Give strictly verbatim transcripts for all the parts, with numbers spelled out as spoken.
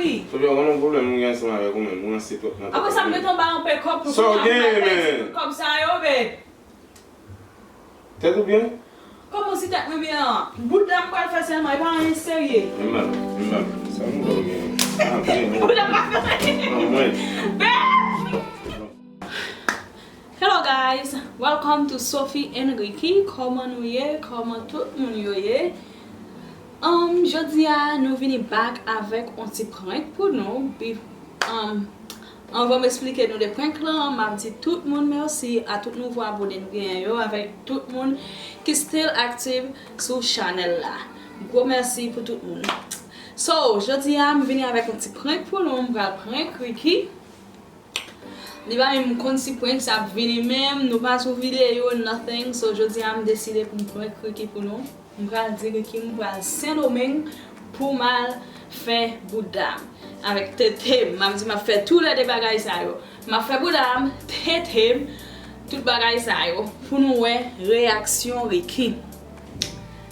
Sophia, ou konn yon pwoblèm mwen gen ansanm avèk ou menm, ou ranse twòp nan tèt. Apre sa, m mete anba yon pekòp pou sa w genyen, men. Kòb sa yo, babe. Tèt ou byen? Kòman si tèt mwen byen an? Bouda m pral fè sèlman, e pa anyen serye. Menm la, menm la. Sa m wè ou gen. Ah, byen, non. Bouda m pral fè. Non, mwen. Bèl! Hello guys, welcome to Sophie and Ricky. Kòman nou ye? Kòman tout moun yo ye? Um, jodi a nou vini back avèk yon ti prank pou nou. Bi- um, Anvan m esplike nou de prank lan, m ap di tout moun mèsi, a tout nouvo abone nou genyen yo, avèk tout moun ki still active sou chanèl la. Gwo mèsi pou tout moun. So, jodi a, m vini avèk yon ti prank pou nou, m pral prank Ricky. Li pa menm konn si prank sa ap vini menm, nou pa sou videyo, nothing. So, jodi a, m deside pou m prank Ricky pou nou. M pral di Ricky m pral Sendomeng pou m al fè bouda m. Avèk tete m, m ap di m ap fè toulède bagay sa yo. M ap fè bouda m, tete m, tout bagay sa yo. Pou nou wè reyaksyon Ricky.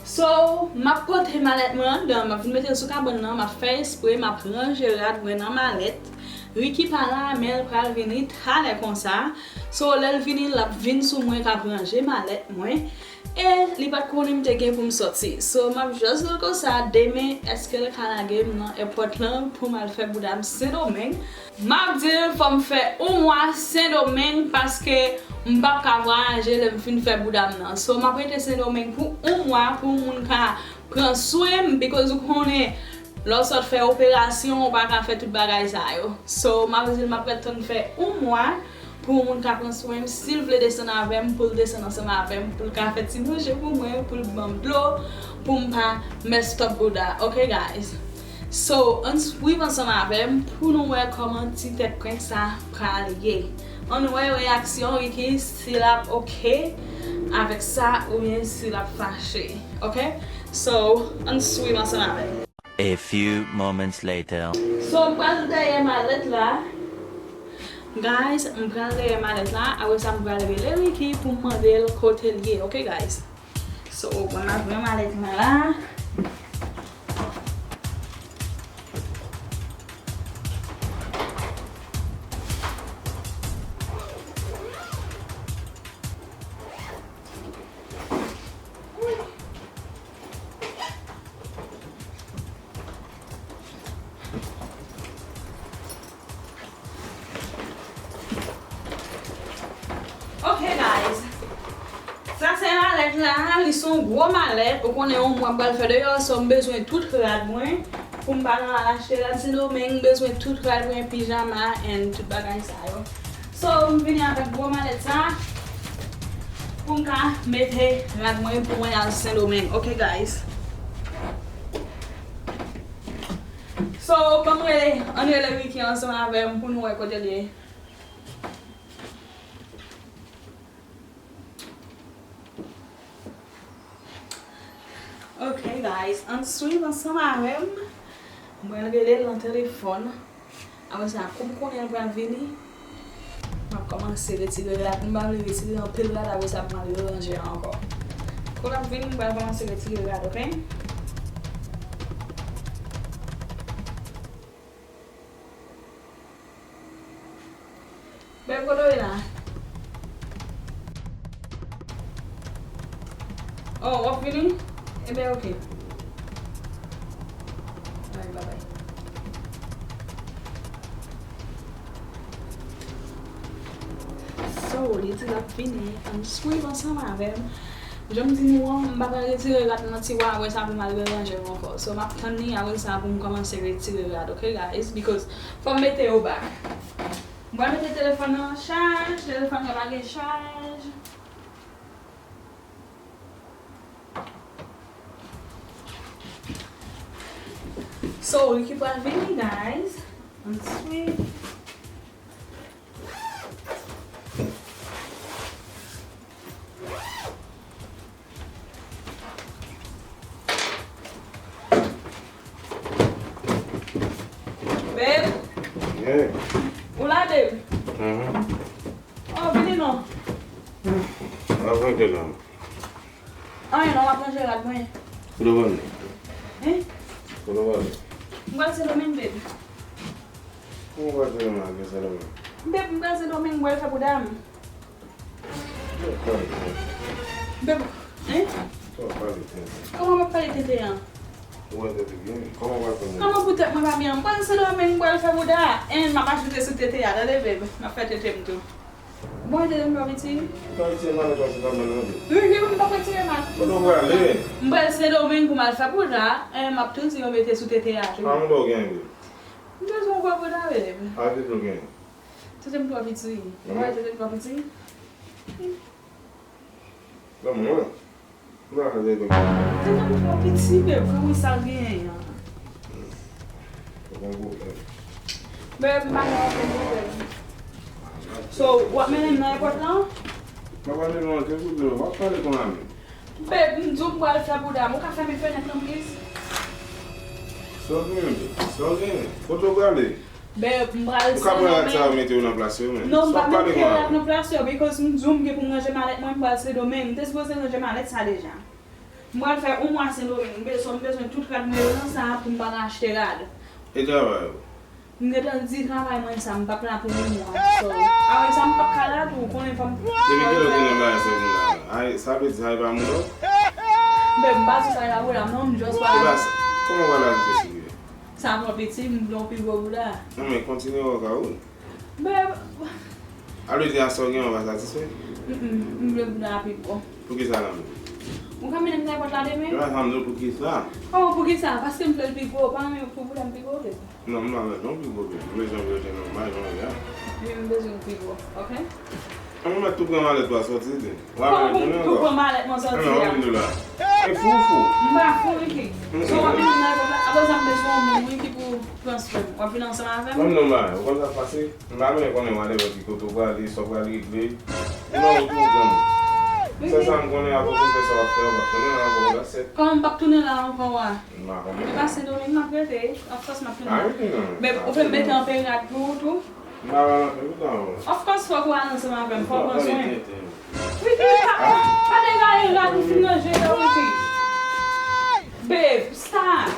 So, m ap pote malèt mwen anndan, m ap vin mete l sou kabann nan, m ap fè espre, m ap ranje rad mwen nan malèt. Ricky pa la, men l pral vini talè konsa. So, lè l vini, l ap vin sou mwen k ap ranje malèt mwen. E li pa t konnen m te gen pou m sòti. So, m ap just di l konsa, demen, èske l ka lage m nan èpòt lan pou m al fè bouda m Sendomeng? M ap di l fò m fè yon mwa Sendomeng paske m p ap ka vwayaje lè m fin fè bouda m nan. So, m ap rete Sendomeng pou yon mwa pou moun ka pran swen m, because ou konnen, lè w sot fè operasyon, ou pa ka fè tout bagay sa yo. So, m ap di l m ap ret tann fè yon mwa pou yon moun ka pran swen m. Si l vle desann avè m, pou l desann ansanm avè m, pou l ka fè ti manje pou mwen, pou l ban m dlo, pou m pa mess up bouda. Ok, guys? So, ann swiv ansanm avè m pou nou wè kòman ti tèt prank sa pral ye. Ann wè reyaksyon Ricky, si l ap ok avèk sa oubyen si l ap fache. Ok? So, ann swiv ansanm avè m. A few moments later. So, m pral dèyè malèt la. Guys, m pral dèyè malèt la. Apre sa, m pral rele Ricky pou m mande l kote l ye. Ok, guys? So, m ap pran malèt mwen la. Ok, guys. Sa se malèt la, li se yon gwo malèt. Ou konnen yon mwa m pral fè deyò, so m bezwen tout rad mwen. Pou m pa nan al achte rad Sendomeng, m bezwen tout rad mwen, pijama, and tout bagay sa yo. So, m vini avèk gwo malèt sa pou m ka mete rad mwen pou mwen al Sendomeng. Ok, guys? So, ban m rele, ann rele Ricky ansanm avè m pou nou wè kote l ye. Ok, guys, ann swiv ansanm avè m. Mwen rele l nan telefòn. Apre sa, kou m konnen l pral vini, m ap kòmanse retire rad. M pa vle retire anpil rad, apre sa, pou m al ranje ankò. Kou l ap vini, m pral kòmanse retire rad, ok? Bèl, kote w ye la? Oh, w ap vini? Ebyen, ok. Alright, bye bye. So, li di l ap vini. Ann swiv ansanm avè m. Jan m di nou an, m pa pral retire rad nan tiwa, apre sa pou m al ranje yo ankò. So, m ap tann li, apre sa pou m kòmanse retire rad, ok, guys? Because fò m mete yo back. M pral mete telefòn nan an chaj, telefòn nan pa gen chaj. So, Ricky pral vini, guys. Ann swiv. Babe. Yeah. Ou la, babe? Mhm. Oh, vini non. Mwen ap ranje la. Anyen non, m ap ranje rad mwen. Kote w prale? Hein? Kote w prale? M pral Sendomeng, babe. Kòman w pral Sendomeng? Beb, m pral Sendomeng, m pral fè bouda m. Ou ap pale tenten. Beb, hein? Ou ap pale tenten. Kòman m ap pale tenten an? Ou wè tèt ou byen? Kòman w pral fè moun? Kòman pou tèt mwen pa byen? M pral Sendomeng, m pral fè bouda. Hein, m ap ajoute sou tenten an, tande, beb. M ap fè tenten m tou. Bon, tenten m twò piti. Ou pral retire malèt ou a Sendomeng, non, beb? Wi, wi, m p ap retire malèt. Kote w prale? M pral Sendomeng pou m al fè bouda. Hein, m ap tou di yo mete sou tenten an tou. An, m wè w gen, beb. M bezwen yon gwo bouda, beb. A, tete w gen? Tete m twò piti. Mwen? Mwen, tete m twò piti. Nan mwen. Mwen a fè tete m. Tete m twò piti, beb. Pou wi sa l genyen an. Ou gen pwoblèm. Beb, m pa gen okenn pwoblèm. So, w ap mennen m nan èpòt lan? M pa pral mennen w antre pou di w, w ap pale konsa menm. Beb, m di w m pral fè bouda m. Ou ka fèmen fenèt lan, please? Sa w gen, beb? Sa w gen? Kote w prale? Beb, m pral Sendomeng. Ou ka pran rad sa yo mete yo nan plas yo, men. Non, m pa mete rad nan plas yo, because m di w m gen pou m ranje malèt mwen, m pral Sendomeng. M te sipoze ranje malèt sa deja. M pral fè yon mwa Sendomeng, m bezwen, m bezwen tout rad mwen yo nan sa a pou m pa ka achte rad. E travay ou? M gentan di travay mwen sa, m p ap la pou yon mwa. So, apre sa, m p ap ka la tou, ou konnen fò m... Depi kilè w te nan bagay sa pou la? Ay, sa vle di sa e pa mouda w? Beb, m pa sou sa e pa mouda m non, m just pral... E pa sa, kòman w pral ajoute sou li? Sa twò piti, m vle yon pi gwo bouda. Non, men kontinye wè w ka wi. Beb. A vle di aswè w gen an pa satisfè? Mm, mm, m vle bouda a pi gwo. Poukisa la menm? Ou ka mennen m nan èpòt la demen? E pa sa m di w, poukisa? Oh, poukisa? Paske m vle l pi gwo, pa renmen pou bouda m pi gwo, beb. Non, m pa mèt non pi gwo, beb. M bezwen pou yo te nòmal, jan w ye a. Wi, m bezwen l pi gwo, ok? An, mwen mèt tou pran malèt ou a sòti, tande. W ap retounen ankò. Kòman pou m pran malèt mwen sòti a? An, men w vin la. E fou, fou. M pa fou, Ricky. So, w ap vin nan èpòt la, apre sa, m bezwen yon moun, wi, ki pou transfè m. W ap vin ansanm avè m? Ban m non bagay, ou konn sa k pase? M pa menm konnen whatever ki kote w prale, sa w pral regle. Ou nan wout ou, ou pran. Sèl sa m konnen, apre w fin fè sa w ap fè, ou p ap tounen la ankò, that's it. Kòman m p ap tounen la ankò a? M pa konnen. E pa Sendomeng m ap rete, of course m ap tounen. Pa rete non. Men ou fè m mete anpil rad pou ou tou? M pa pral anpil tou non. Of course fòk ou al ansanm avè m, fò w pran swen. Ricky, pa, pa, pa degaje rad ou fin ranje yo, Ricky. Babe, stop.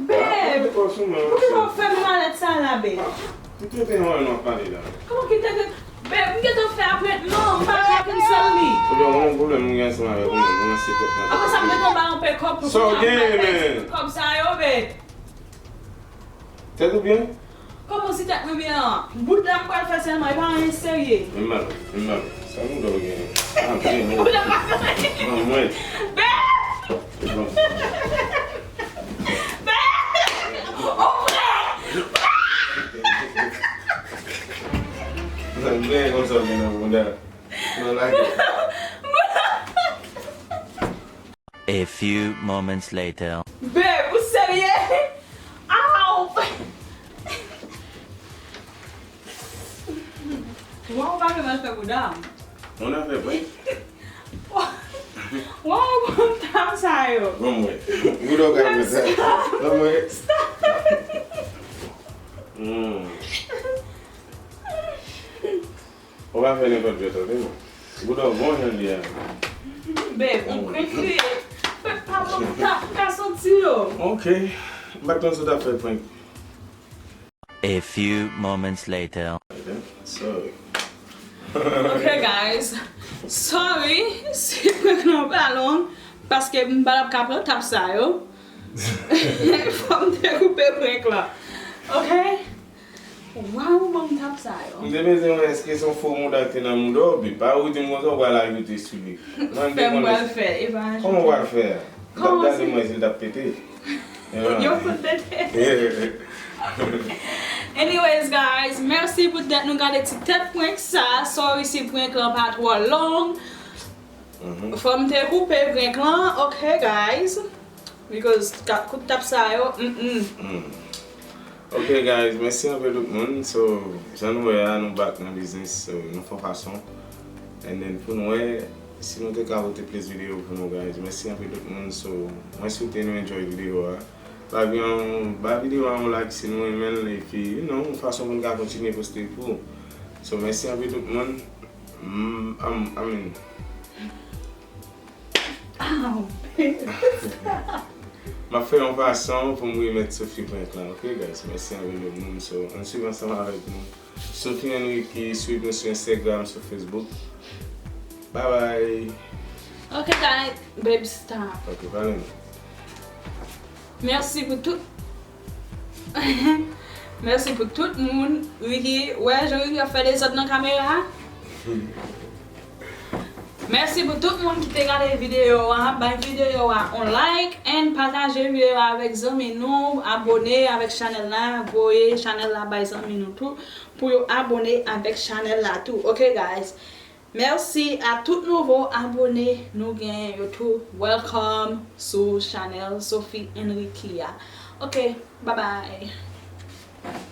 Babe, poukisa w fèmen malèt sa la, babe? Ki tenten mwen nou ap pale la? Kòman ki tenten? Babe, m gentan fè apwentman, m pa ka cancel li. Ebyen, ou gen pwoblèm ou gen ansanm avèk ou menm, ou nan sekòt nan. Apre sa, m gentan ba yon pè kòb pou... Sa w genyen, men? Kòb sa yo, babe. Tèt ou byen? Kòman si tèt mwen byen an? Bouda m pral fè sèlman, e pa anyen serye. Vin ba m, vin ba m. Sa moun dòm gen? Ah, byen, non. Bouda m pral fè sèlman. Ban mwen. Bèl! Bon. Bèl! Ou prè? Sa byen konsa w gen nan bouda. Nan lage. A few moments later. Babe, ou serye? Aw! Waw, ou pa fè mal fè bouda m. Ou nan fè prank? Waw, bon tap sa yo. Ban mwen. Bouda w ka fè sa. Ban mwen. Stop. Hmm. Ou pa fè nenpòt jwèt, tande mwen. Bouda w bon jan l ye a. Babe, on prank li ye. Babe, pa bon, m pa, m pa santi yo. Ok. M pa t konn si w t ap fè prank. A few moments later. Ok, sorry. Ok, guys. Sorry si prank lan pa long, paske m pa t ap ka pran tap sa yo. Fò m te koupe prank lan. Ok? Waw, ban m tap sa yo. M te bezwen wè èske se yon fo mouda ki te nan mouda w, bi pa ou di m konsa w pral ajoute sou li. Fè m pral fè, e pa ajoute. Kòman w pral fè a? Ou t ap gade mwen si l t ap pete. Yo fout pete. Anyways, guys, mèsi pou tèt nou gade ti tèt prank sa. Sorry si prank lan pa twò long. Fò m te koupe prank lan, ok, guys. Because ka-, kout tap sa yo, mm, mm. Mm. Ok, guys, mèsi anpil tout moun. So, jan nou wè a, nou back nan biznis, so, nou fè fason. And then, pou nou wè, si nou te ka pote plis videyo pou nou, guys. Mèsi anpil tout moun. So, mwen swete nou enjoy videyo a. Ba videyo a yon like si nou renmen l, epi, you know, yon fason pou nou ka kontinye poste pou. So, mèsi anpil tout moun. Mm, am-, I mean, Ow! M ap fè yon fason pou m remèt Sophie prank lan, ok guys? Mèsi anpil tout moun, so ann swiv ansanm avèk nou. Sophie Henrique, swiv nou sou Instagram, sou Facebook. Bye bye. Ok guys, babe, stop. Ok, pale nou. Mèsi pou tout. Mèsi pou tout moun. Ricky, wè jan Ricky ap fè dezòd nan kamera. Mèsi pou tout moun ki te gade videyo a. Bay videyo a yon like and pataje videyo a avèk zanmi nou. Abone avèk chanèl la. Voye chanèl la bay zanmi nou tou pou yo abone avèk chanèl la tou. Ok guys. Mèsi a tout nouvo abone nou genyen yo tou. Welcome sou chanèl Sophie Henrique a. Ok, bye bye.